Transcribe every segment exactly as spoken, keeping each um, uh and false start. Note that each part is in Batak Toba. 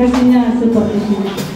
Seperti itu.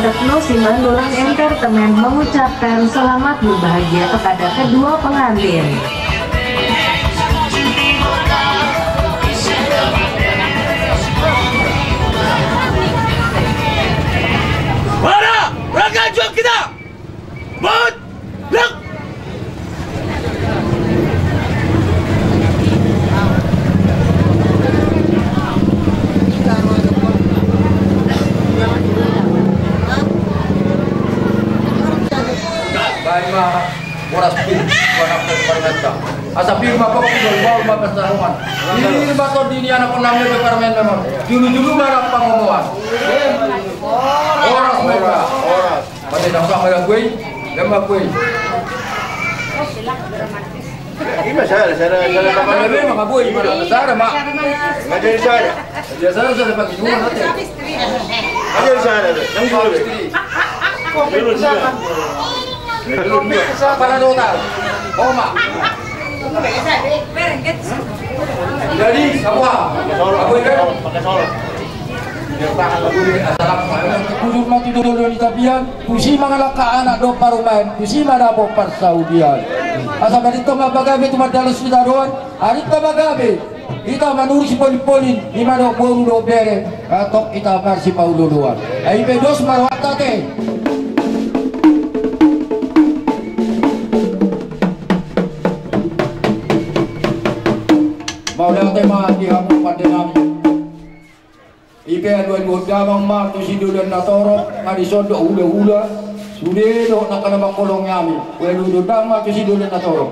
Tekno Simandulang Entertainment mengucapkan selamat berbahagia kepada kedua pengantin. Mana? Raga jual kita! Bot! Lek! Baen ma boras pir, boras pir parmenta. Asa pir ma pok, pir ma pok, pir ma pok. Ini baton di ini anak konam dia parmen memang. Julu-julu barang pangomoan. Boras mereka. Boras. Pade dang sama ya, kuei. Dang ma kuei. Ima sada, sada, sada. Ada memang abu, ima sada, ma. Ada sada. Dia sada, sada pakai dua nanti. Ada sada, dang dua. Kau belum sada. Belum dua. Kepala dota. Oma. Jadi, semua. Abu ikan. Pakai solok. Bujur ma tu jolo ni tapian, tusi mangalangka anak dohot parumaen, tusi ma dapot parsaulian. Asa marhite ma pagabe tu mandalan sitadoan, arita pagabe, hita manurus polin-polin, ima dohot boru dohot bere, antong hita marsipaolo-oloan. Ai pe dos ma rohanta ate. Mauliate ma di hamu pande nami. I pe alualuhon damang ma tu si Dolian Natorop, nga dison do hula-hula, sude dohot angka na mangkolongi hami. Alualuhon damang ma tu si Dolian Natorop.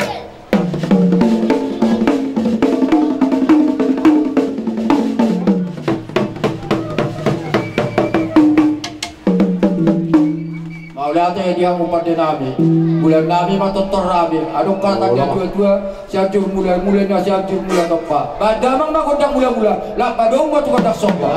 Mauliate di hamu pande nami. Mula nami ma tongtong rame. Adong hata ni na tua-tua. Sianjur mula, mula na sianjur mula tompa. Baen damang ma gondang mula-mula. Laos padomu ma tu gondang somba.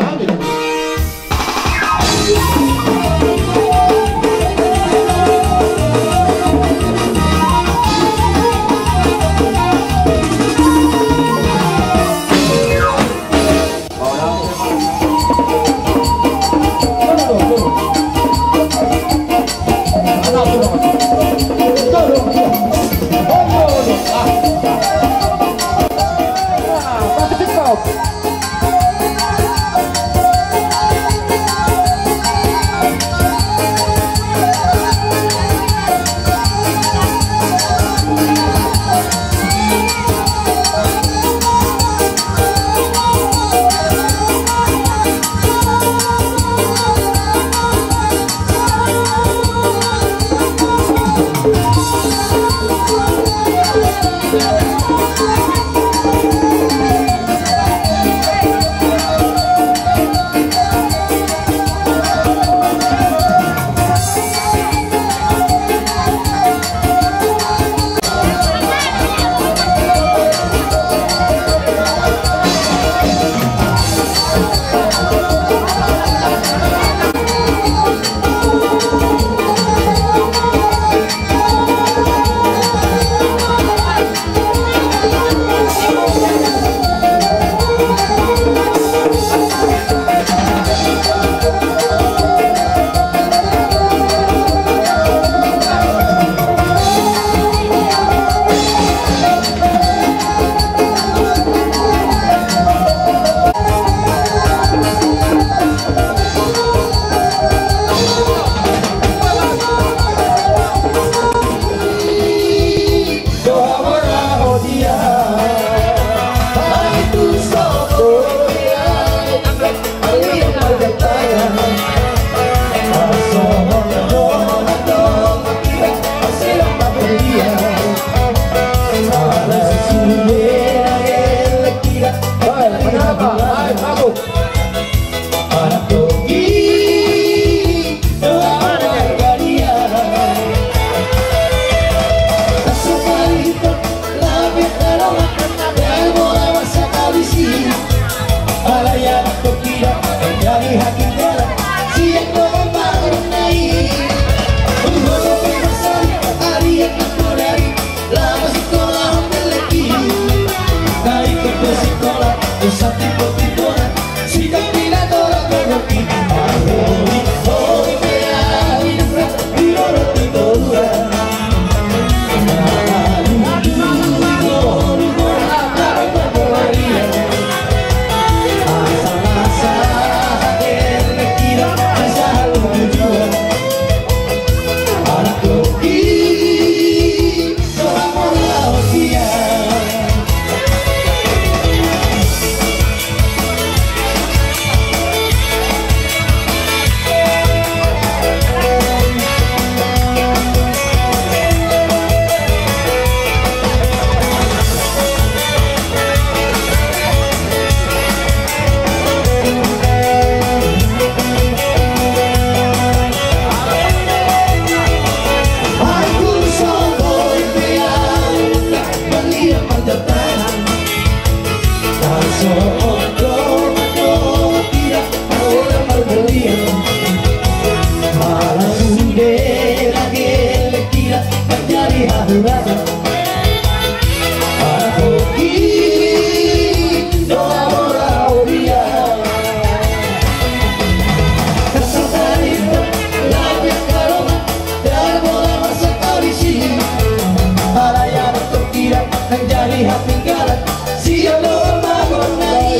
Jadi hatinggalan siap lo magon nai.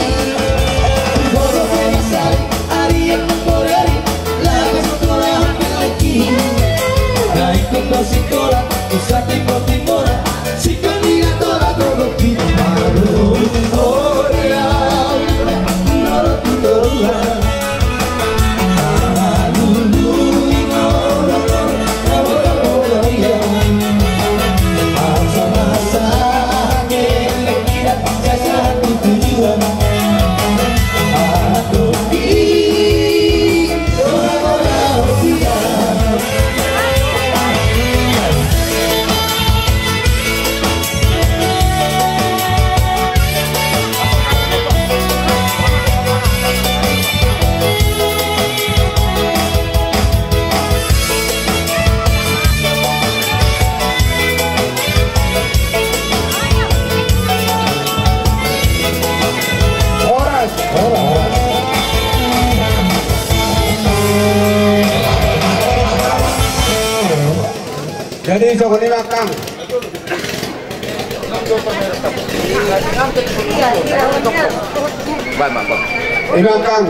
Bodo pe masali ari yang memborari. Lagu sekolah lagi. Naik ke sekolah usah timbo-timbo. Sikon ni gatola tolong kita malu. Oh ya. Menurut Tuhan. Horas, horas, horas. Jadi songon i ma, Kang. Ima, Kang.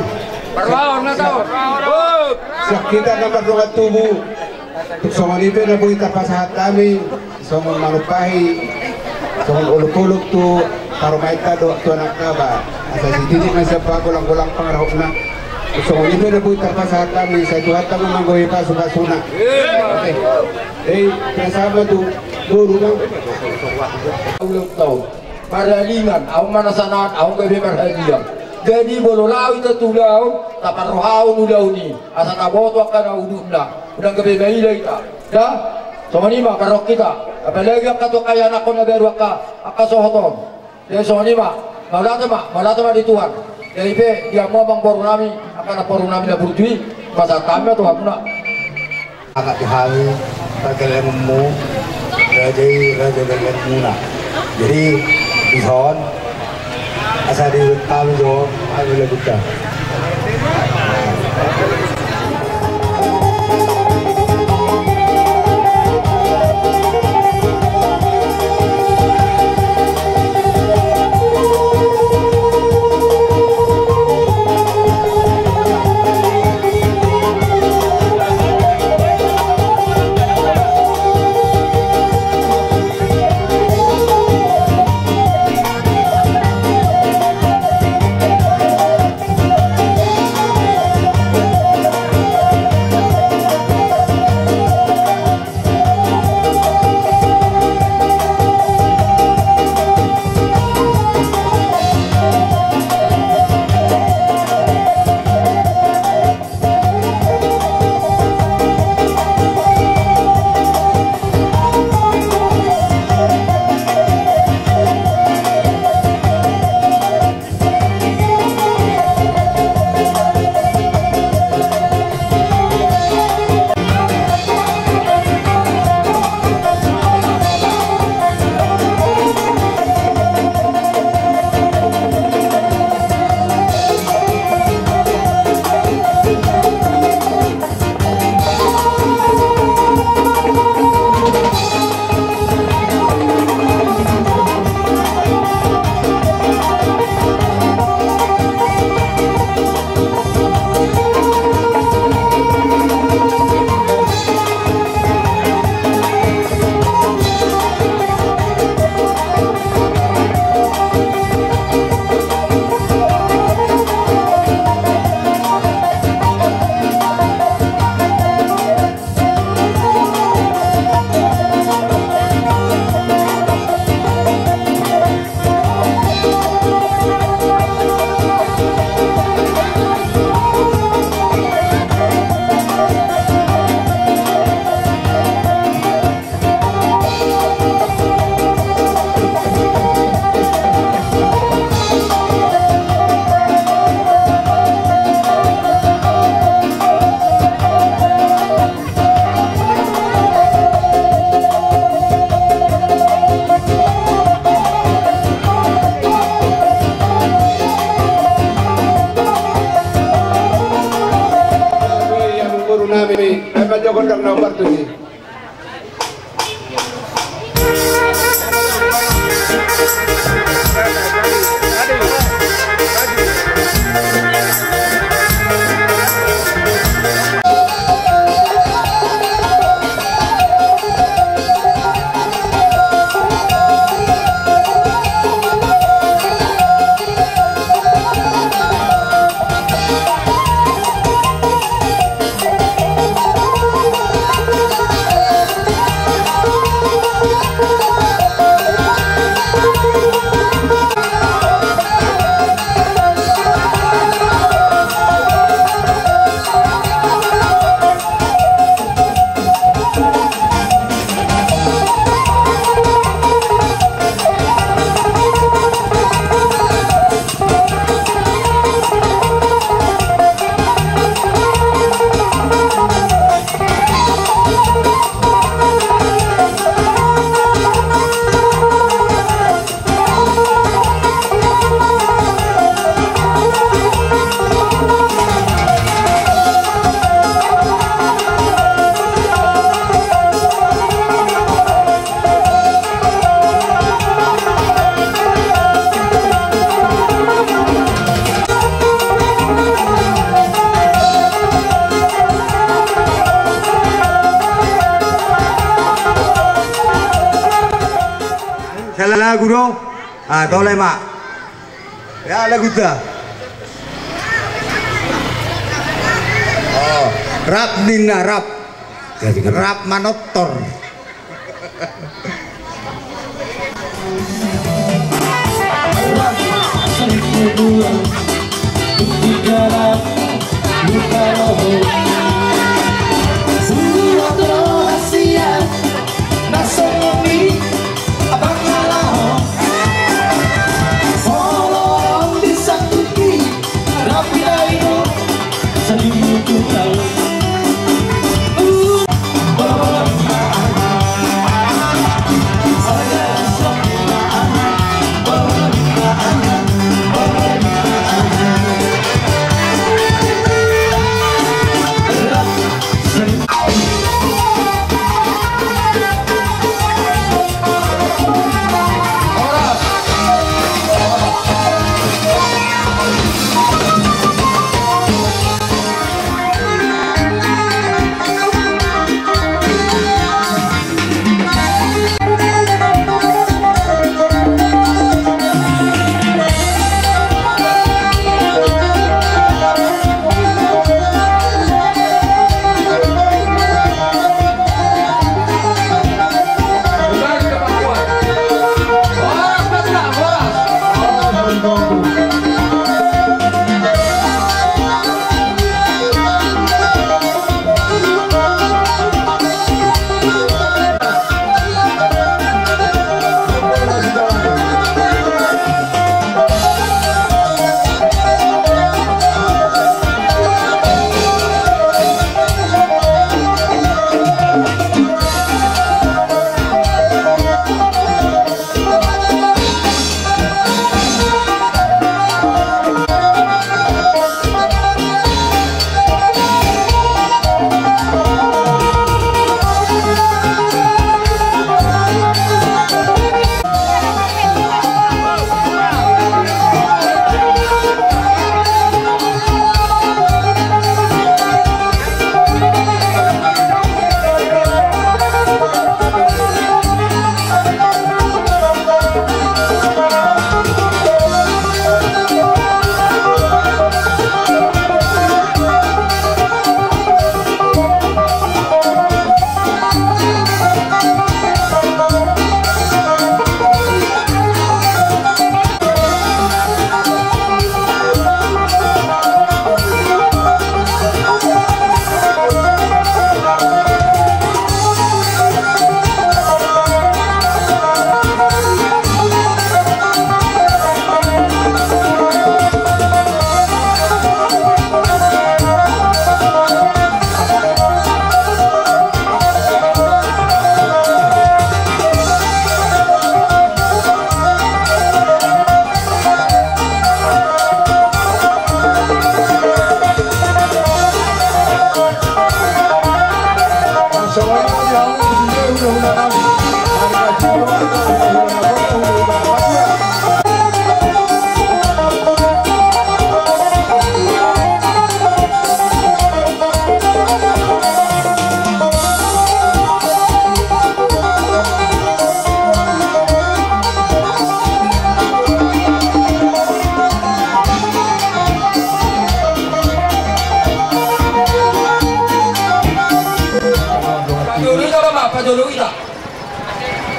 Siap hita na mardongan tubu. Tung songon i pe na boi tapasahat hami songon manumpahi, songon olok-olok tu parumaenta dohot tu anakna ba. Asa sititi ma sian pagolang-golang pangarahutna. Tung songon i pe na boi tapasahat hami, sai Tuhanta ma manggohi pasu-pasuna. Oke. Hei, pasahat ma tu boru, Bang. Ulang tahun. Marhalingan, ahu ma na sahat, ahu gabe marhaliang. Jadi molo laho hita tu ulaon, taparrohahon ulaon i, asa taboto angka na udutna, unang gabe maila hita. Da, songon i ma parrohahon hita. Apalagi angka tu angka ianakhon na baru, angka, angka sohot on. Jadi songon i ma, mauliate ma, mauliate ma di Tuhan. Jadi pe di hamu amangboru nami, angka namboru nami na burju i, pasahat hami ma tu hamuna. Angka di hami pargellengmu, raja i raja gellengmuna. Jadi dison asa diulang tahun jo, ayo lagu ta. Ia, boru nami, ai ma jo gondang na umbar tu i. Salah lagu do. Ah, tole ma. Ya, lagu ta. Oh, rap ninna, rap. Rap manortor.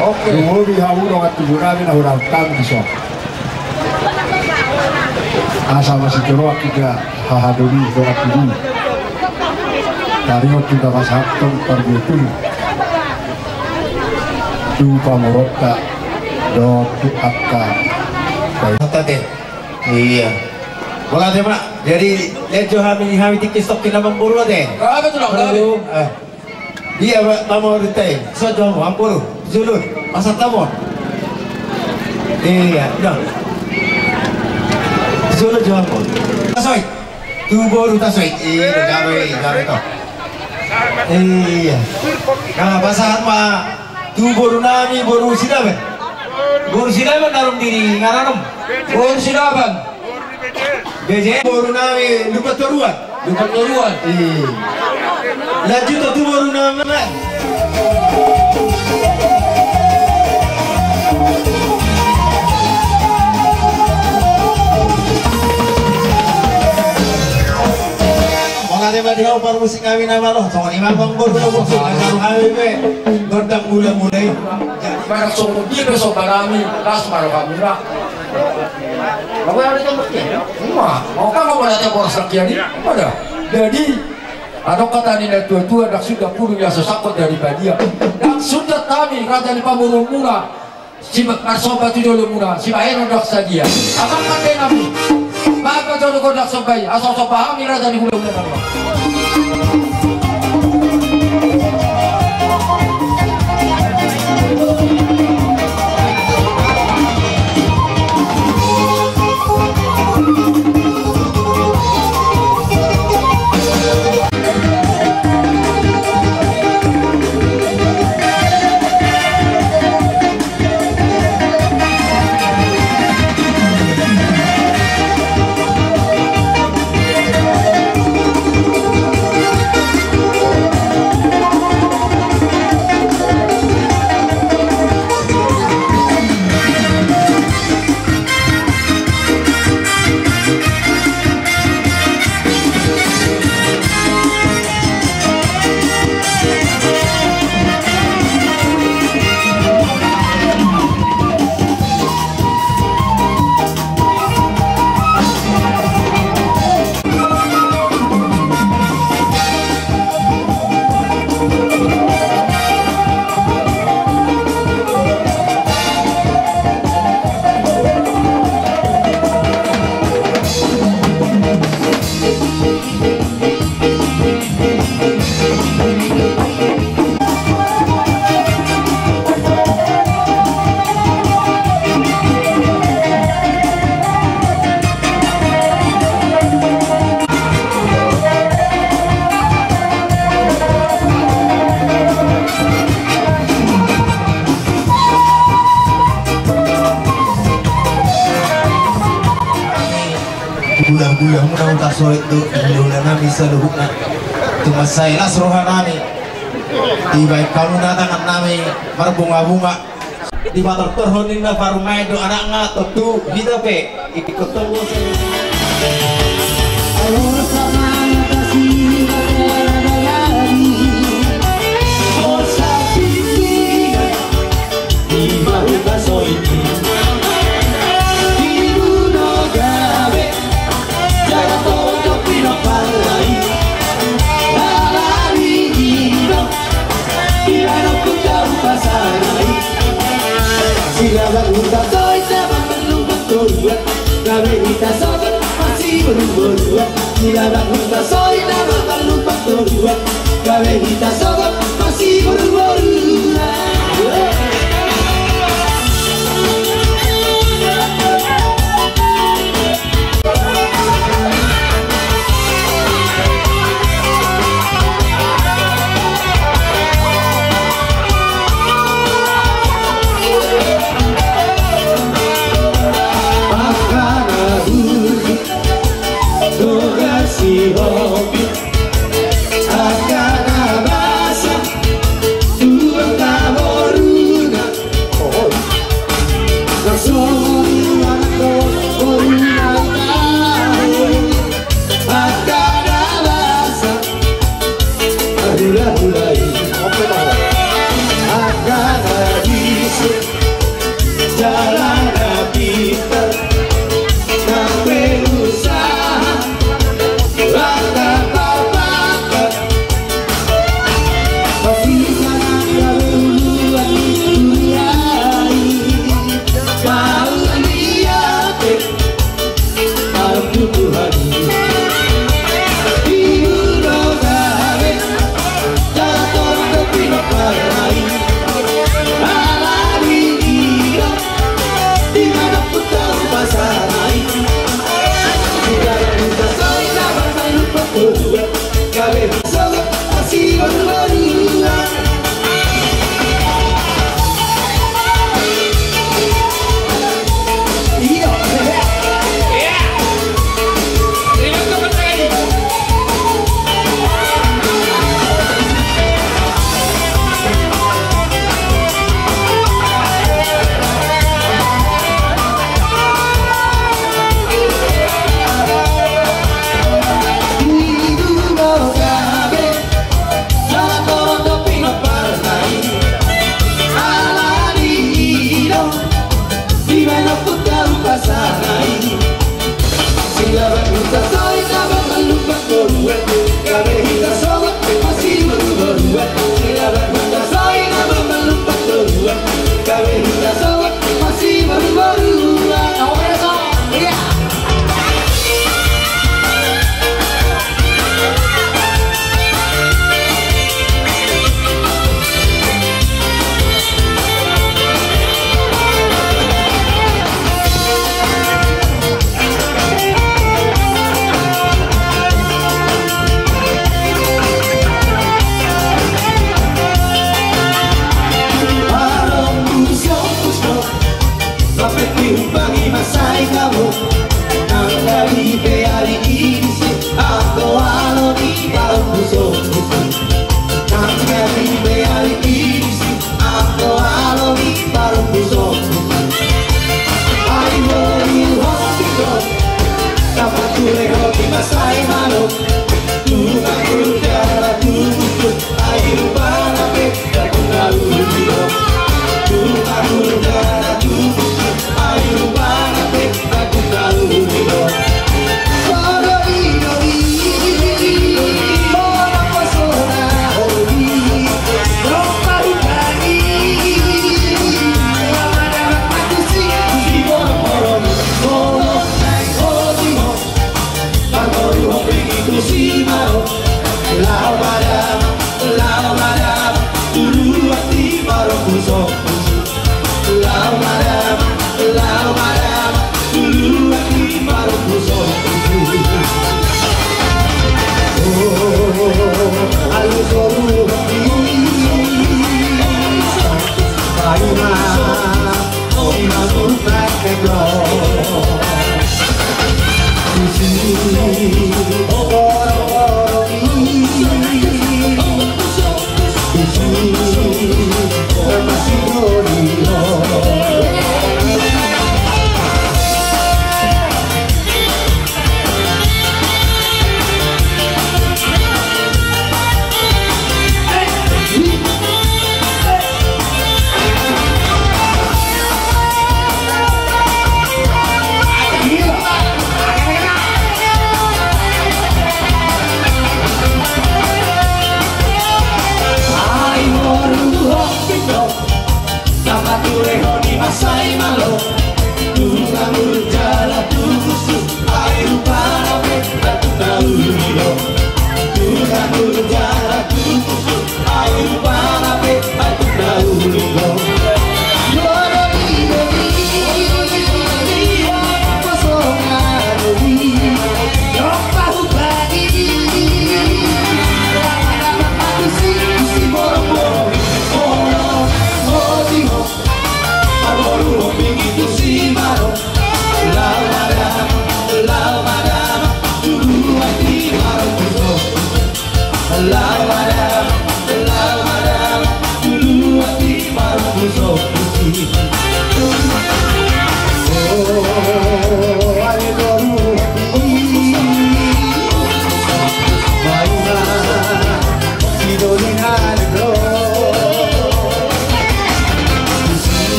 Oke. Lumobi hamu dongan tubu nami na hurang kami dison. Asa masitoroan hita hahadoli dongan tubu. Taringot hita pasahathon parbue pulu tu pamoruonta dohot tu angka. Mata te. Iya. Bola te, Pak. Jadi, lejo hami, hami tikis tokin amang boru te. Apa tu, Pak? Aduh, eh. Iya, Pak, tama udah teh. So, jom, amang boru. Julun, masa tama. Iya, udah. Julun, jom, amang boru. Tasoi. Tu boru tasoi. Iya, jaro, jaro to. Iya. Nah, pasahat ma tu boru nami, boru Sidaban. Boru Sidaban, narum di ngaranom. Boru Sidaban. B J. Boru nami, Lupat Toruan. Lupat Toruan. Iya. Lanjut tu boru nami. Mauliate ma di ho parmusik nami na malo. Songon i ma amang boru na bosok. Acara hami pe gondang mula-mula i. Jadi, mana songon dia pe so barani, las mara hamuna. Lagu yang ada tempat dia. Wah, mau kan mau ada tempat sakit ni? Ada. Jadi, adong hata ni na tua-tua, ndang sundat pudun ia so sangkot dari badia. Ndang sundat hami, raja ni pamoruonmuna. Si ba-, marsomba tu jolomuna, sibahenon ndang sadia. Amang pande nami. Baen ma jolo gondang somba i, asa somba hami raja ni hulahula nami. Gula-gula muna hutasoit do, gula nami saluhutna. Tumansai las roha nami. Dibaen hamu na tangan nami marbunga-bunga. Dipatortorhon ninna parumaen do anakna, tontu hita pe ingkon tonggo.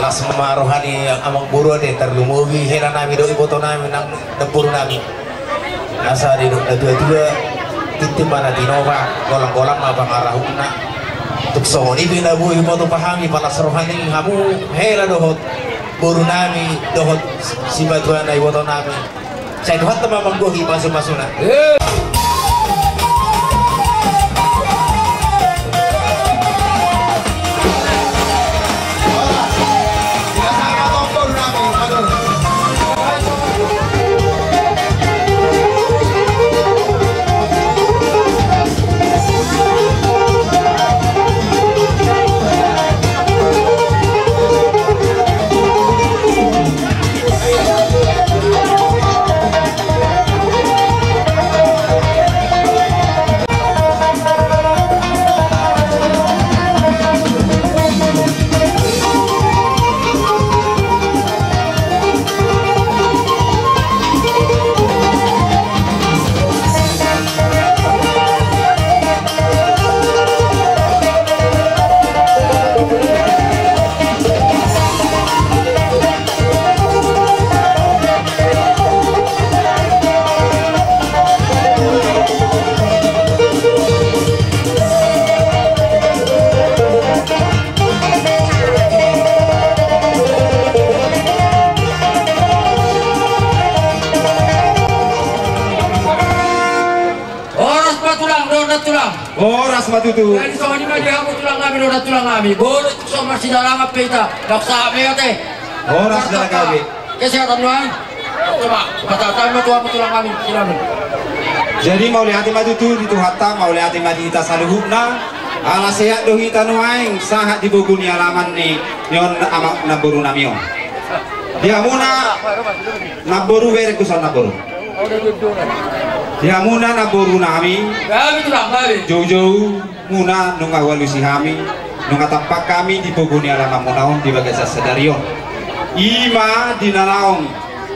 Las ma roha ni amangboru ate, tarlumobi hela nami dohot iboto nami nang namboru nami. Asa didok natuatua, tintin ma na tinopa, golanggolang ma pangarahutna. Tung songon i pe na boi huboto hami, palas roha ni hamu hela dohot Boru nami dohot simatua na iboto nami. Sai Tuhanta ma manggohi pasu-pasuna. Horas ma tulang, dohot tulang. Horas ma tutu. Jadi songon i ma di hamu tulang nami, dohot tulang nami. Boru tu so marsidalangan pe hita, dok sahat ma i ate. Horas da gabe. Kesehatan nuaeng. Coba, patahon ma tu hamu tulang nami, silakan. Jadi mauliate ma tutu di Tuhanta, mauliate ma di hita saluhutna. Ala sehat do hita nuaeng, sahat di bogu ni alaman ni, ni on ama namboru nami on. Di hamuna namboru, berengku son namboru. Di hamuna namboru nami. Gabe tulang, gabe. Jou-jou muna nunga hualusi hami, nunga tampak hami di bogu ni alamanmuna on di bagasan sadari on. I ma di na laho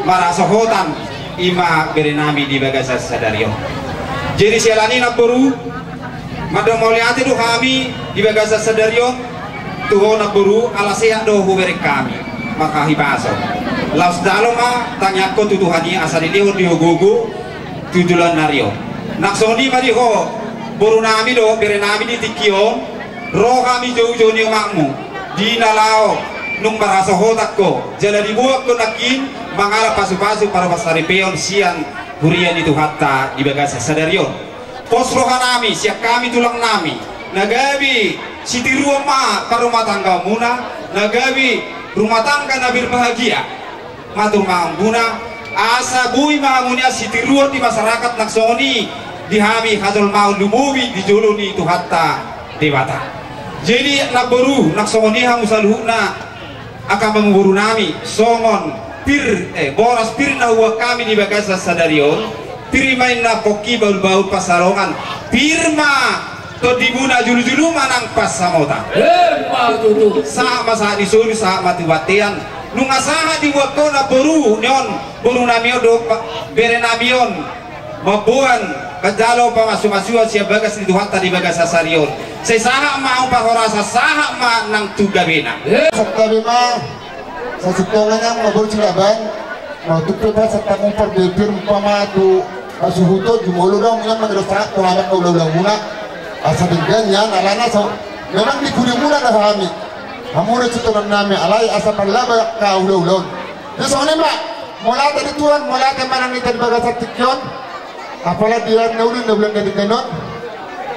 marhasohotan, i ma bere nami di bagasan sadari on. Jadi siala ni i namboru, mandok mauliate do hami di bagasan sadari on tu ho namboru, ala sehat do hubereng hami marhahipason. Laos jalo ma tangiangkon tu Tuhan i asa dilehon di ho gogo tu joloan ni ari on. Nang songon i ma di ho boru nami dohot bere nami, di tingki on ro hami jou-jou ni omakmu di na laho nunga marhasohotan ho jala diboan ho nangkin mangalap pasu-pasu parmasaripeon sian huria ni Tuhanta di bagasan sadari on. Pos roha nami sian hami tulang nami na gabe sitiruon ma parrumatanggaonmuna, na gabe rumah tangga na berbahagia ma tu rumahmuna, asa boi ma hamu nian sitiruon di masyarakat, nang songon i di hami hajolmaon lumobi di jolo ni Tuhanta Debata. Jadi namboru, nang songon i hamu saluhutna angka amangboru nami, songon pir, eh, boras pir na huboan hami di bagasan sadari on, pir ma inna pongki bahul-bahul pansalongan, pir ma tondimuna julu-julu manang pansamotan. Emma tutu. Sahat ma sahat ni solu, sahat ma tu bontean. Nunga sahat diboan ho namboru ni on, boru nami on dohot pa-, bere nami on, mamboan manjalo pamasu-masuon sian bagas ni Tuhanta di bagasan sadari on. Sai sahat ma hamu parhorasan, sahat ma nang tu gabena. Santabi ma. Sasintongna ma boru Silaban. Mau tupe pa santabi, parbue pir umpama tu hasuhuton jumolo do hamu nian mangido sahat tu halak na hula-hulamuna. Asa denggan nian alana so memang di purimuna do hami. Hamu do sintongan nami, alai asa parlaba angka hula-hula on. Jadi songon i ma, mauliate di Tuhan, mauliate ma nang hita di bagasan tingki on. Apala di ari na uli na bulan na denggan on,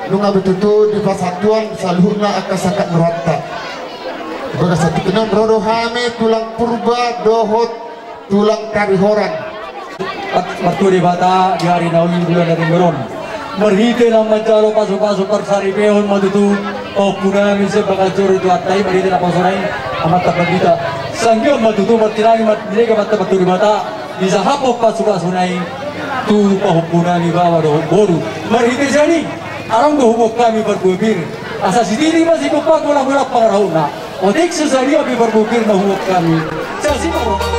nunga be tutu dipasahat Tuhan saluhutna angka sangkap ni rohanta. Di bagasan tingki on ro do hami tulang Purba dohot tulang Karihoran. Martua Debata di ari na uli bulan na denggan on, marhite na manjalo pasu-pasu parsaripeon ma tutu pahompu nami sian bagas joro ni Tuhanta i, marhite naposona i Amanta Pandita. Sanggiat ma tutu martinangi, martinangi Amanta Martua Debata, disahaphon pasu-pasuna i tu pahompu nami baoa dohot boru. Marhite sian i adong do huboan hami parbue pir, asa sititi ma sigompa, holang-holang pangarahutna. Otik so sadia pe parbue pir na huboan hami. Sasi ma.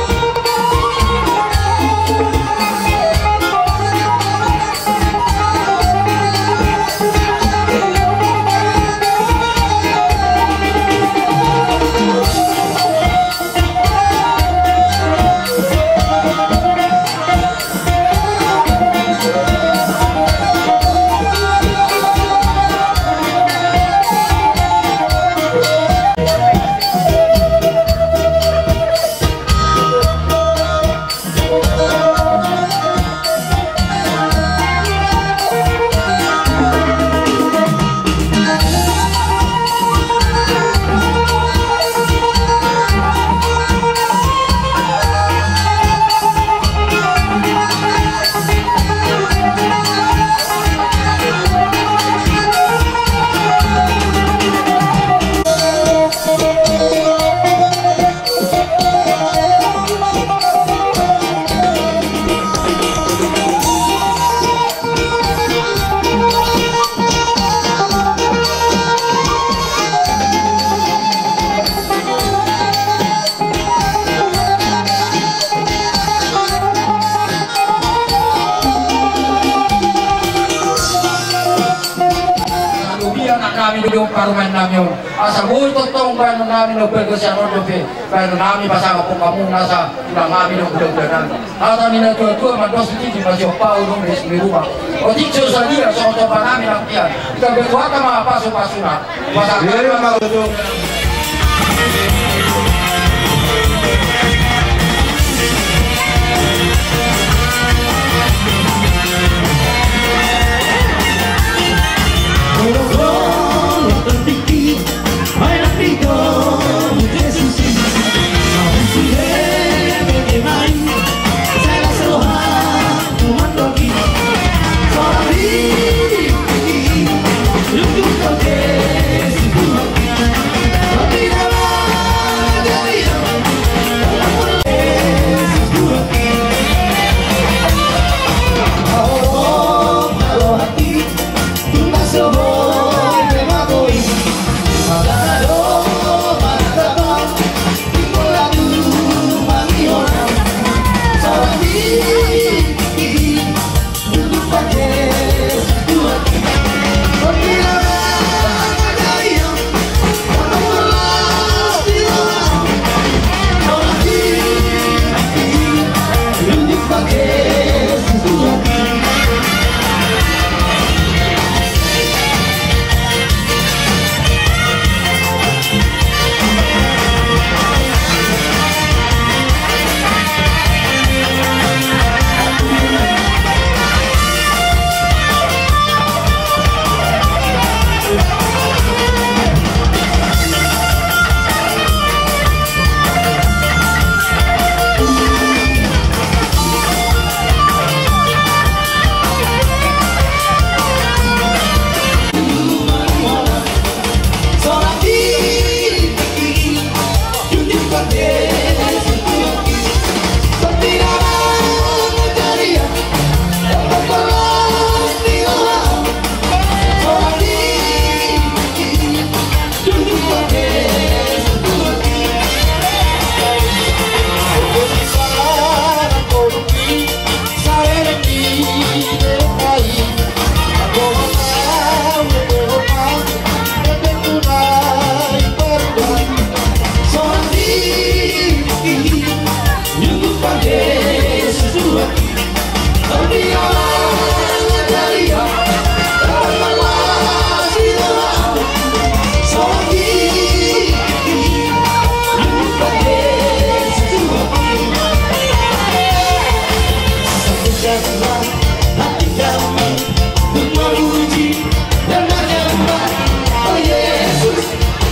Parumaen nami on, asa boi tongtong baenon nami na umbaen sian on dope, baenon nami pasangaphon hamu nasa tulang nami dohot hulahula nami. Hata ni na tuatua, mandok sititi, masihol pau dohot di rumah. Otik so sadia songon somba nami nangkin, gabe tu hata ma pasupasuna. Pasangaphon.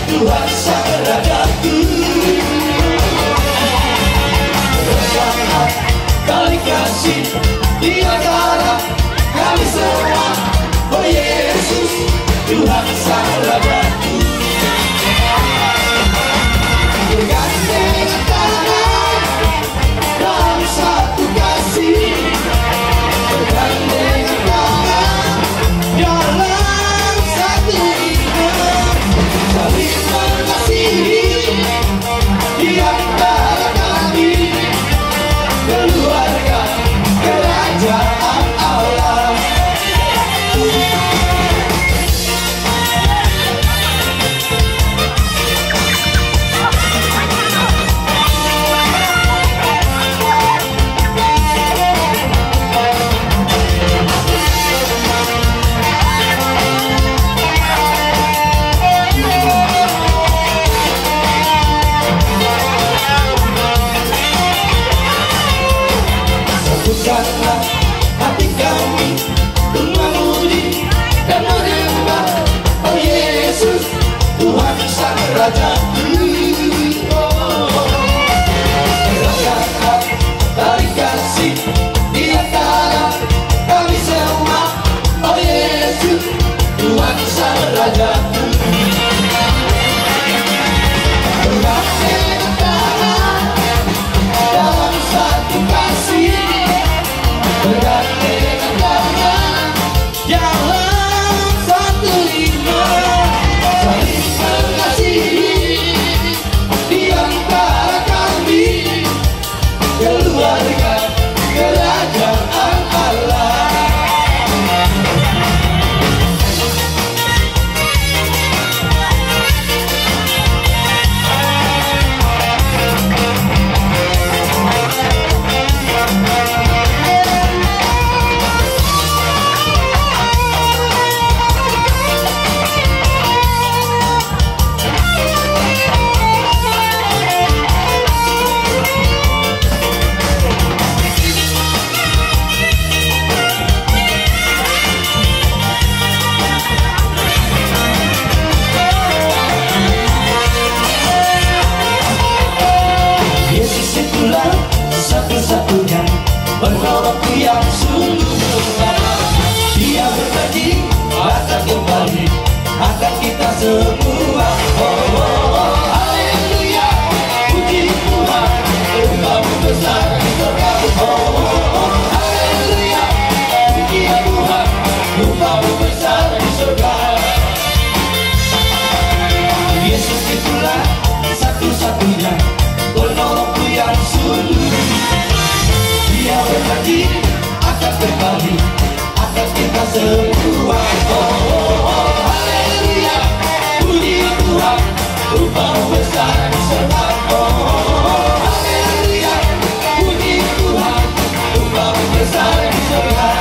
Tuhan Sang Rajaku, terangkat tali kasih di antara kami semua. Oh Yesus, Tuhan Sang Rajaku, bergandengan tangan dalam satu kasih, bergandengan tangan dalam satu iman, saling mengasihi di antara kami, keluarga kerajaan Allah. Satu-satunya penolongku yang sungguh dekat. Dia berjanji akan kembali, akan kita semua. Oh, oh, oh, haleluya, puji Tuhan, upah-Mu besar di sorga. Oh, oh, oh, haleluya, puji Tuhan, upah-Mu besar di sorga. Yesus itulah satu-satunya penolongku yang sungguh. Dia berjanji akan kembali, akan kita semua. Oh, oh, oh, haleluya, puji Tuhan, upah-Mu besar di sorga. Oh, oh, oh, haleluya, puji Tuhan, upah-Mu besar di sorga.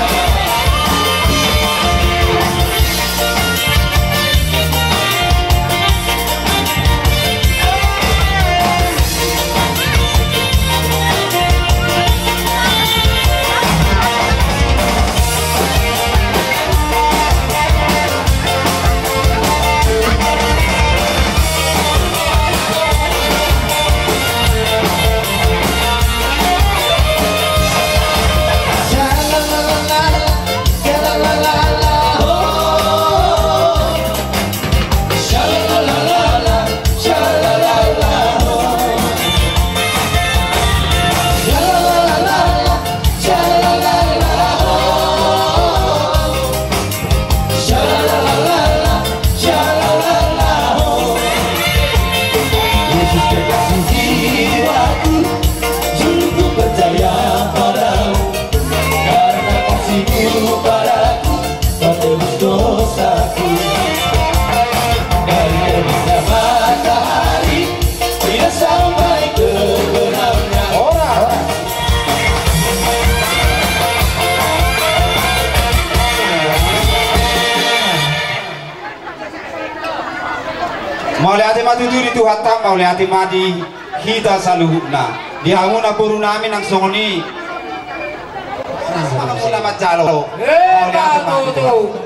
Yesus kekasih jiwaku, sungguh ku percaya pada-Mu. Karena kasih-Mu padaku, Kau tebus dosaku. Dari terbitnya matahari, tidak sampai ke terbenamnya. Ora. Mauliate ma tutu di Tuhanta, mauliate ma di hita saluhutna. Di hamuna boru nami nang songon i. Mauliate ma jalo. Eh, mauliate ma tutu.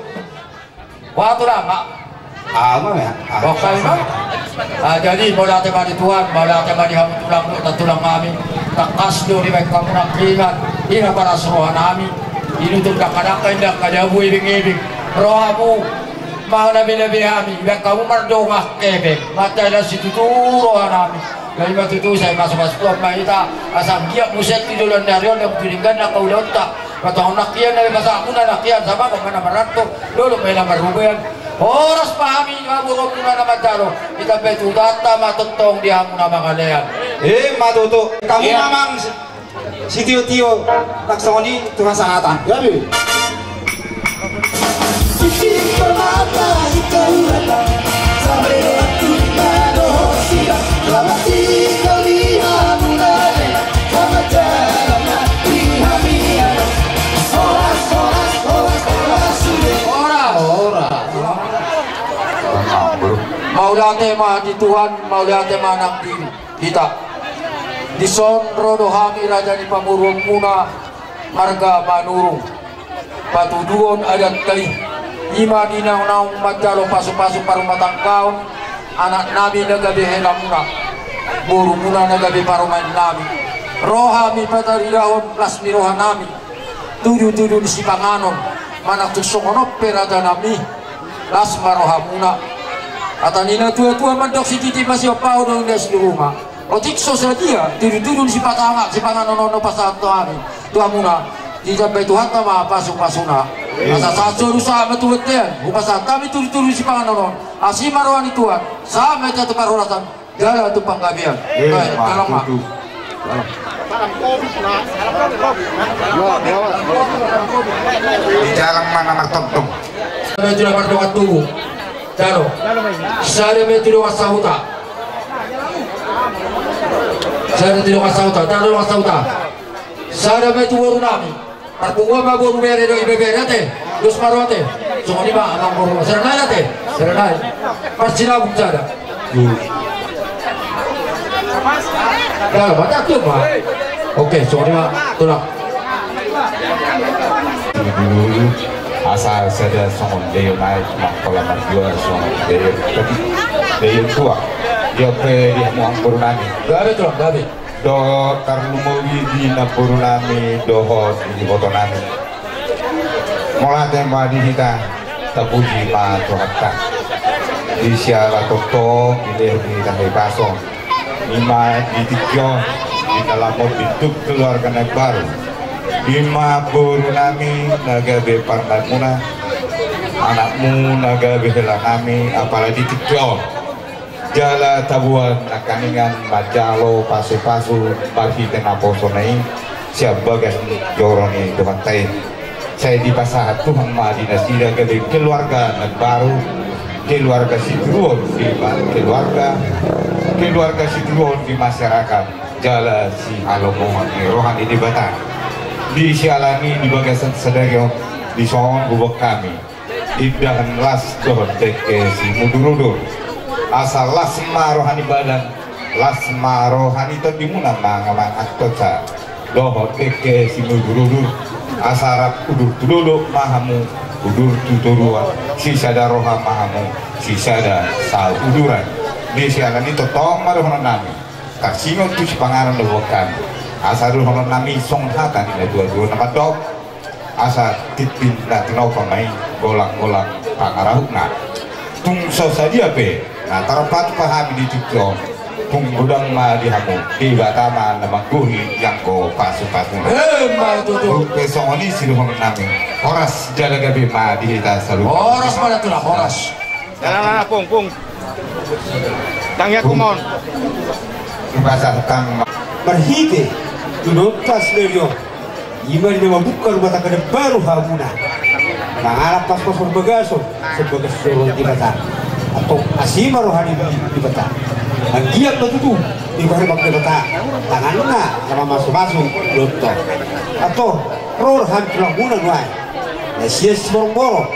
Wah, tulang, Pak. Ah, ma ya. Ah. Bokal, Pak. Ah, jadi mauliate ma di Tuhan, mauliate ma di hamu tulang, tulang nami. Tangkas do dibaen hamu nangkiningan, i na paras roha nami. Inutur dakdanak, inda kada bue ebeng-ebeng. Rohamu. Mangalabelabe hami, baen hamu mardongan hepeng, mandalan situtu roha nami. Jadi ma tutu sai pasu-pasu Tuhan ma hita, asa anggiat muse tu joloan ni ari on, tu denggan angka ulaonta. Martongon nangkiningan na pasahatmuna nangkiningan, sabagon ma na marranto, dolok ma na marrubean. Horas ma hami, hamu boru na manjalo, ditambai Tuhanta ma tongtong di hamu na mangalean. Ima tutu, hamu ma amang. Sitio-tio, langsung ni Tuhan sangatan. Jadi. Sisi permata itu datang, sampai waktu manusia, selamat tinggal di hamuna, selamat jalan di hami. Horas, horas, horas, horas, sudah. Horas. Horas. Mauliate ma di Tuhan, mauliate ma nang di hita. Dison ro do hami raja ni pamoruonmuna marga Manurung. Patuduhon adat nami. Ima di naung-naung manjalo pasu-pasu parumatanggaon, anak nami na gabe helamuna, borumuna na gabe parumaen nami. Ro hami pataridahon las ni roha nami. Tudu-tudu ni sipanganon, manang tung songon on pe raja nami, las ma rohamuna. Hata ni na tua-tua mandok sititi masiop pahon do indas di ruma. Otik so sadia, tudu-tudu ni sipatanga, sipanganon on hupasahat tu hami, tu hamuna, ditambai Tuhanta ma pasu-pasuna. Asa sahat so rusa ma tu bontean, hupasahat hami tudu-tudu ni sipanganon on. Asi ma roha ni Tuhan, sahat ma hita tu parhorasan. Jala tu panggabean. Eh, baik, ma, dalam, ma, tutu. Dalam. Di dalam ma na martongtong. Sada ma tu na mardongan tubu. Jalo. Sada ma tu dongan sahuta. Sada tu dongan sahuta. Sada dongan sahuta. Sada ma tu boru nami. Marpunguan ma boru bere dohot ibebere ate. Dos ma ro ate. Songon i ma amang boru. Sada nai ate. Sada nai. Marsinabung sada. Dos. Dah, mata tu ma. Oke, songon i ma. Tulang. Dulu asa sada songon deyo nai, ma pola marjual songon deyo. Deyo tua. Dia pe dia muang boru nami. Gabe tulang, gabe. Dohot tarlumobi di namboru nami dohot di iboto nami. Mauliate ma di hita, tapuji ma Tuhanta. Di siala tongtong dilehon ni hita hahipason. Ima di tingki on, di na lam on pintu keluarga na baru. Ima boru nami na gabe parumaenmuna, anakmu na gabe hela nami, apala di tingki on. Jala taboan nangkaningan manjalo pasupasu marhite naposona i sian bagas ni joro ni Tuhanta i. Sai dipasahat Tuhan ma di nasida gabe keluarga na baru, keluarga sitiruon di ma-, keluarga, keluarga sitiruon di masyarakat, jala sihalomohon ni roha ni Debata. Di siala ni di bagasan sadari on, dison huboan hami indahan las dohot dengke simudurudur. Asa las ma roha ni badan, las ma roha ni tondimuna mangamangan tonsa dohot dengke simudurudur. Asa rap udur tu dolok ma hamu, udur tu toruan, sisada roha ma hamu, sisada sauduran. Di siala ni tongtong ma dohonon nami. Tarsingot tu sipanganon na huboan hami. Asa dohonon nami songon hata ni natuatua na mandok. Asa tintin na tinopa ma i golanggolang pangarahutna. Tung so sadia pe na tarpatupa hami di tingki on, tung godang ma di hamu Debata ma na manggohi anggo pasupasuna. Emma tutu. Tung pe songon i sidohonon nami. Horas jala gabe ma di hita saluhutna. Horas ma da tulang, horas. Jala na pung pung. Tangiang kumon. Marhite tu nonta sadari on, ima di na mambuka rumah tangga na baru hamuna, mangalap pasupasu bagason, sian bagas joro ni Debata. Antong asi ma roha ni Debata. Anggiat ma tutu dipaherbang Debata tanganna na mamasumasu dohot. Antong ro roha ni tulangmuna nuaeng na sian Siborongborong,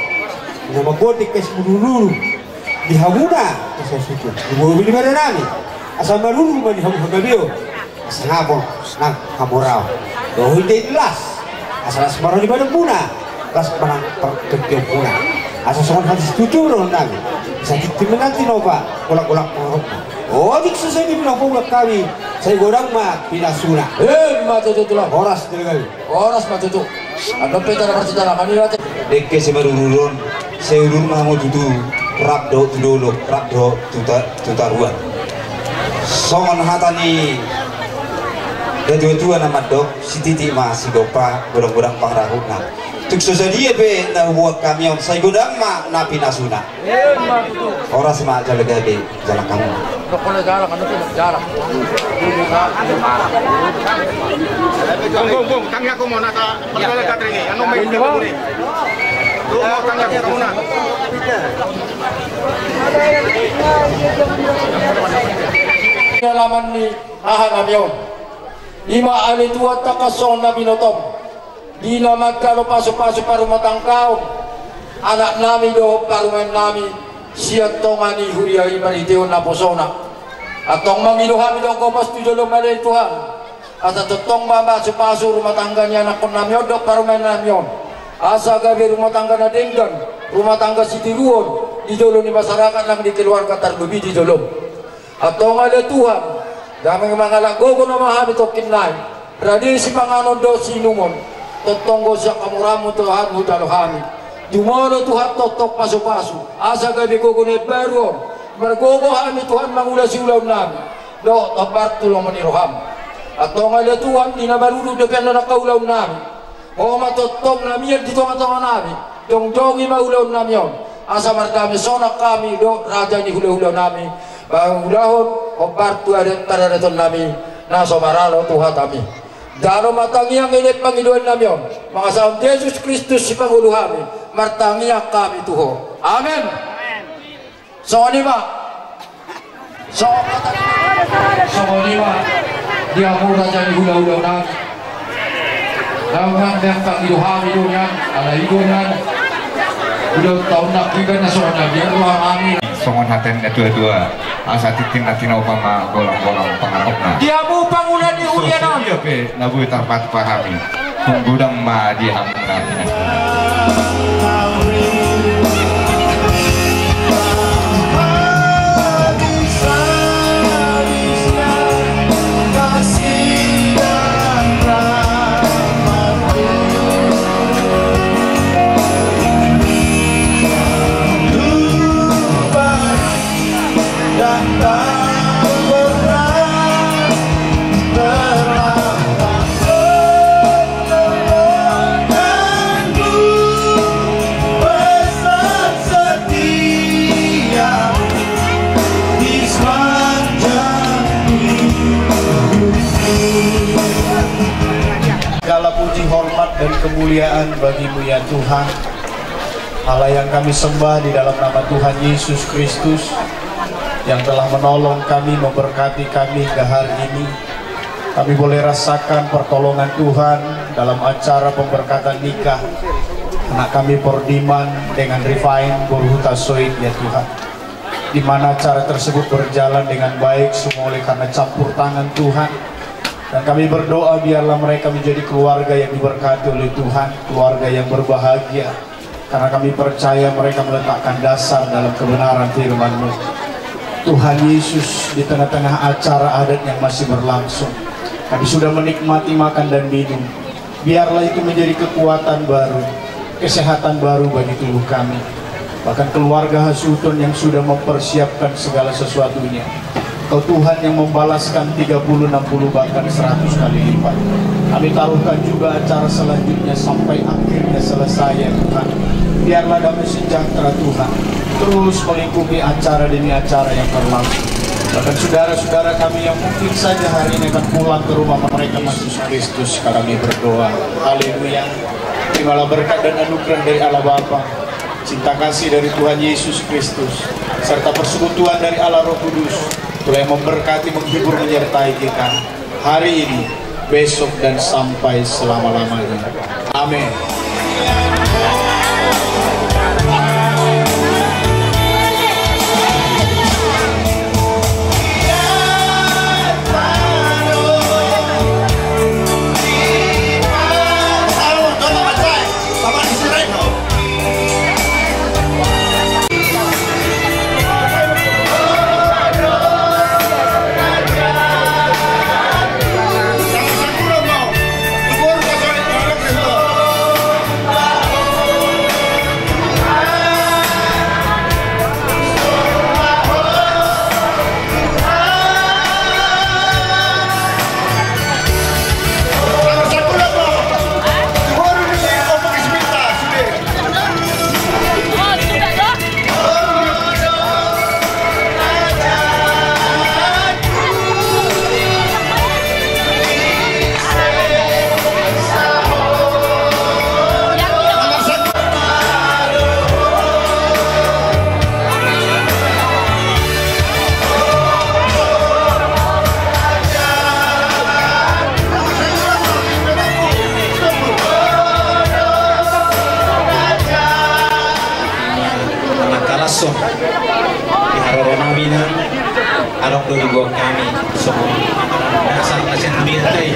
na mamboan dengke simudurudur di hamuna, asa sutu lumobi di badan nami, asa maruru ma di hamu hagabeon, hasangapon nang hamoraon. Dohot indahan las, asa las ma roha ni badanmuna, las ma nang partingkianmuna. Asa songon hata situtu dohonon nami, asa tintin ma na tinopa, golanggolang pangarahutna. Otik so sadia pe na huboan hami, sai godang ma pinasuna. Emma tutu tulang. Horas jala gabe. Horas ma tutu. Andon pe tara marsidalangan i ate. Dengke simudurudur on, sai udur ma hamu tutu, rap dohot tu dolok, rap dohot tu ta-, tu toruan. Songon hata ni natuatua na mandok, sititi ma sigompa, godanggodang pangarahutna. Tung so sadia pe na huboan hami on, sai godang ma na pinasuna. Horas ma jala gabe, jala hamu. Bung, bung, bung, tangiang kumon asa mardalan Gatring i, anu ma i. Bung, tangiang kumon. Alaman ni aha nami on. Ima ale Tuhan tangkas songon na binotom. Di na manjalo pasupasu parumatanggaon anak nami dohot parumaen nami sian tonga ni huria i marhitehon naposona. Antong mangido hami do gopas tu jolom ale Tuhan. Asa tongtong ma pasupasu rumah tangga ni anakkon nami on dohot parumaen nami on. Asa gabe rumah tangga na denggan, rumah tangga sitiruon di jolo ni masyarakat nang di keluarga tarlobi di jolom. Antong ale Tuhan, damang mangalap gogo nama hami tongkin nai, rade sipanganon dohot siinumon, tongtong do sian hamoraonmu Tuhan hujalo hami. Jumolo Tuhan tongtong pasupasu, asa gabe gogo na imbaru on, margogo hami Tuhan mangula siulaon nami, dohot hombar tu lomo ni roham. Antong ale Tuhan, di na marurut dope annon angka ulaon nami. Ho ma tongtong na mian di tongatonga nami, jongjongi ma ulaon nami on, asa mardame sonang hami dohot raja ni hulahula nami, mangulahon hombar tu adat paradaton nami, na so maralo tu hatami. Jalo ma tangiang i, pangidoan nami on, mangasahon Jesus Kristus sipangolu hami, martangiang hami tu ho. Amen. Songon i ma. Songon i ma. Di hamu raja ni hulahula nami. Naung nang pangido hami do nian, alai i do nian. Udah taon na piga na songon na biar ruang hami. Songon hata ni natuatua, asa tintin na tinopa ma golanggolang pangarahutna. Di hamu pangula ni huria nami. Ia pe na boi tarpatupa hami. Tung godang ma di hamu na pinasuna. Segala puji, hormat, dan kemuliaan bagi-Mu, ya Tuhan. Allah yang kami sembah, di dalam nama Tuhan Yesus Kristus yang telah menolong kami, memberkati kami hingga hari ini. Kami boleh rasakan pertolongan Tuhan dalam acara pemberkatan nikah anak kami Pordiman dengan Rifai boru Hutasoit, ya Tuhan. Di mana acara tersebut berjalan dengan baik, semua oleh karena campur tangan Tuhan. Dan kami berdoa, biarlah mereka menjadi keluarga yang diberkati oleh Tuhan, keluarga yang berbahagia. Karena kami percaya mereka meletakkan dasar dalam kebenaran firman-Mu. Tuhan Yesus, di tengah-tengah acara adat yang masih berlangsung, kami sudah menikmati makan dan minum. Biarlah itu menjadi kekuatan baru, kesehatan baru bagi tubuh kami. Bahkan keluarga hasuhuton yang sudah mempersiapkan segala sesuatunya. Kau Tuhan yang membalaskan tiga puluh, enam puluh, bahkan seratus kali lipat. Kami taruhkan juga acara selanjutnya sampai akhirnya selesai, ya Tuhan. Biarlah damai sejahtera, Tuhan, terus melingkupi acara demi acara yang berlangsung. Bahkan saudara-saudara kami yang mungkin saja hari ini akan pulang ke rumah mereka masing-masing. Kristus kami berdoa. Haleluya. Terimalah berkat dan anugerah dari Allah Bapa, cinta kasih dari Tuhan Yesus Kristus, serta persekutuan dari Allah Roh Kudus, telah memberkati, menghibur, menyertai kita hari ini, besok, dan sampai selama-lamanya. Amin. Mangkalasson di haroro nami na adong do di goar nami songon dasar na sentimental i.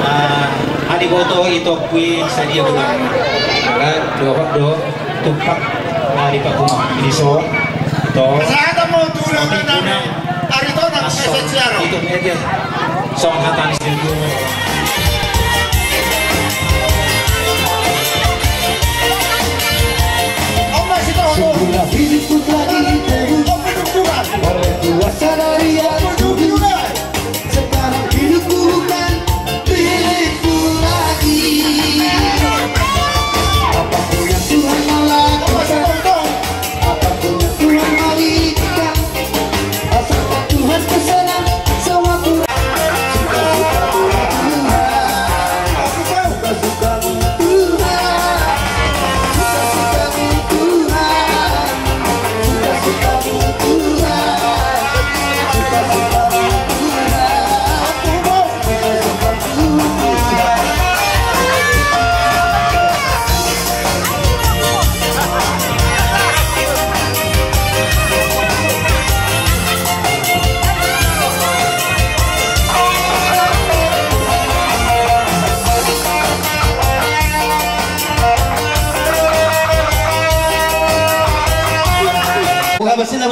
Ah, adi boto i tokui sadia bulan. Maka dohot do tumpak na dipakumahan di son. To. Kesehatan mau turun. Ari to na. Itu media. Song hatan singgung. Semula hidupku telah diberi oleh kuasa dari yang Maha Tinggi. Sekarang hidupku bukan milikku lagi. Apapun yang Tuhan mau lakukan, apapun yang Tuhan mau berikan, asalkan Tuhan ku senang, semua Tuhan. Suka-suka Tuhan.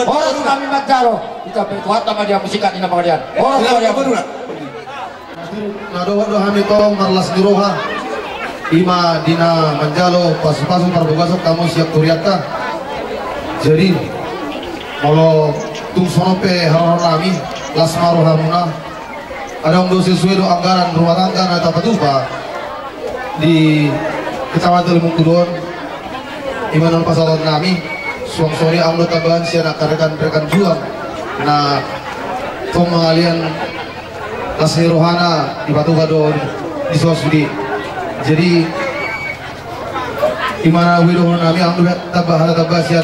Horas ma hami manjalo. Ita pe kuat ma dia musikan ina pangadian. Horas ma dia. Na dohot do hami tong marlas ni roha, ima di na manjalo pasu-pasu parbagason hamu sian hurianta. Jadi molo tung songon on pe haroro nami, las ma rohamuna. Adong do sesuai do anggaran rumah tangga na tapatupa di Kecamatan Limungkudu on. Ima na pasahaton nami, suang songon i adong do tambahan sian angka rekan-rekan juang na tong mangalean Asi rohana dipatupa do di son sude. Jadi ima na huido hon nami, anggo tamba hata tamba sian.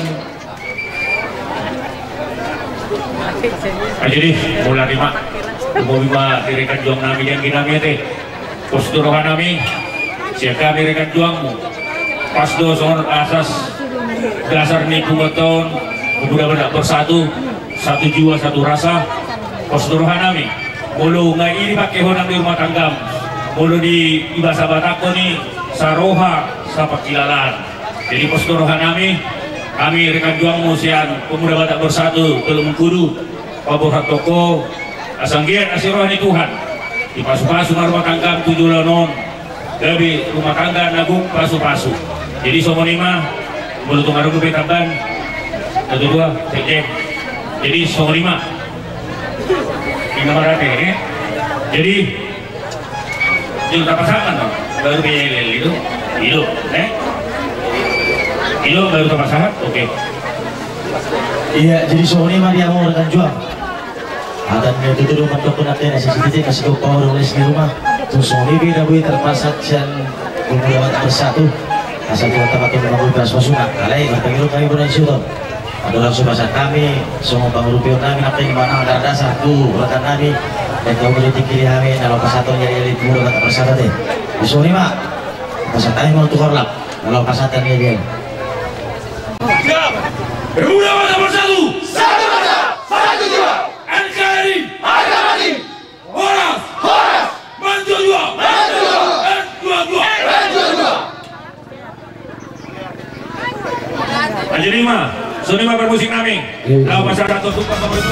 Jadi mulai ma, tumobi ma di rekan juang nami, di anggi nami ate. Pos do roha nami sian hami rekan juangmu. Pas do songon asas dasar ni pungkaon, Pemuda Batak Bersatu, satu jiwa satu rasa. Pos do roha nami. Molo nunga i dipangke ho nang di rumah tanggam, molo di, di bahasa Batak ho ni saroha sapangkilalaan. Jadi pos do roha nami, hami rekan juangmu sian Pemuda Batak Bersatu Teluk Mengkudu, paborhat ho asa anggiat asi roha ni Tuhan, dipasupasu ma rumah tanggam tu joloan on, gabe rumah tangga na gok pasupasu. Jadi songon i ma, molo tung adong dope tambahan, satu dua, sekjen. Jadi songon i ma. Ima marate, eh? Jadi, jolo tapasahat ma, baru B L L itu. Itu, eh? Itu baru tapasahat, oke. Iya, jadi songon i ma di hamu rekan juang. Hata ni tutu do mandok na kena sisi titik kasih kau power oleh sini rumah. Terus songon i beda bui terpasat sian Pemuda Batak Bersatu. Asal Tuhan tamat tu rumah bui pas masuna. Alai, bertanggung kami bulan siuton. Adong langsung pasahat hami songon pangurupion nami, nangkin manang Kardasar tu rekan nami. Dan kau boleh tingkiri hami, na laho pasahaton jadi elit Pemuda Batak Bersatu te. Di songon i ma pasahat hami mau tukar lap, na laho pasahaton jadi elit. Siap. Pemuda Batak Bersatu. Satu kata, satu jiwa. N K R I. Harga mati. Horas! Horas! Manjua-jua! Manjua-jua! N dua dua! N dua dua! Jadi ima, songon i ma parmusik nami. Laho pasahat tu tukang pambaru.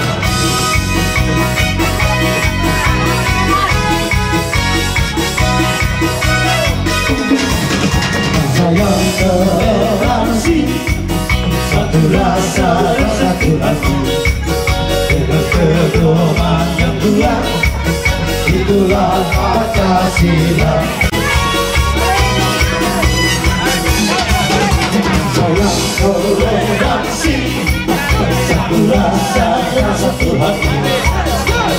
Sayang terasi. Satu rasa, satu hati, dengan pedoman yang kuat, itulah Pancasila. Sayang toleransi, satu rasa, satu hati,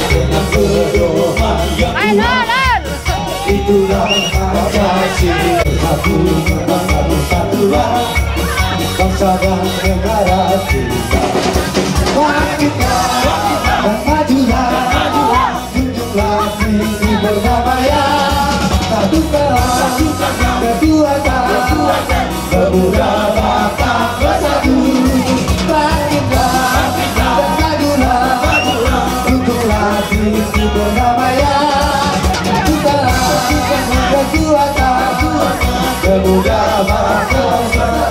dengan pedoman yang kuat. Itulah Pancasila, satu persatuan bangsa dan negara kita. Bangkitlah dan majulah, junjunglah tinggi perdamaian, satukanlah kekuatan. Pemuda Batak Bersatu, bangkitlah dan majulah, dukunglah visi perdamaian. Bukalah kekuatan pemuda bangsa.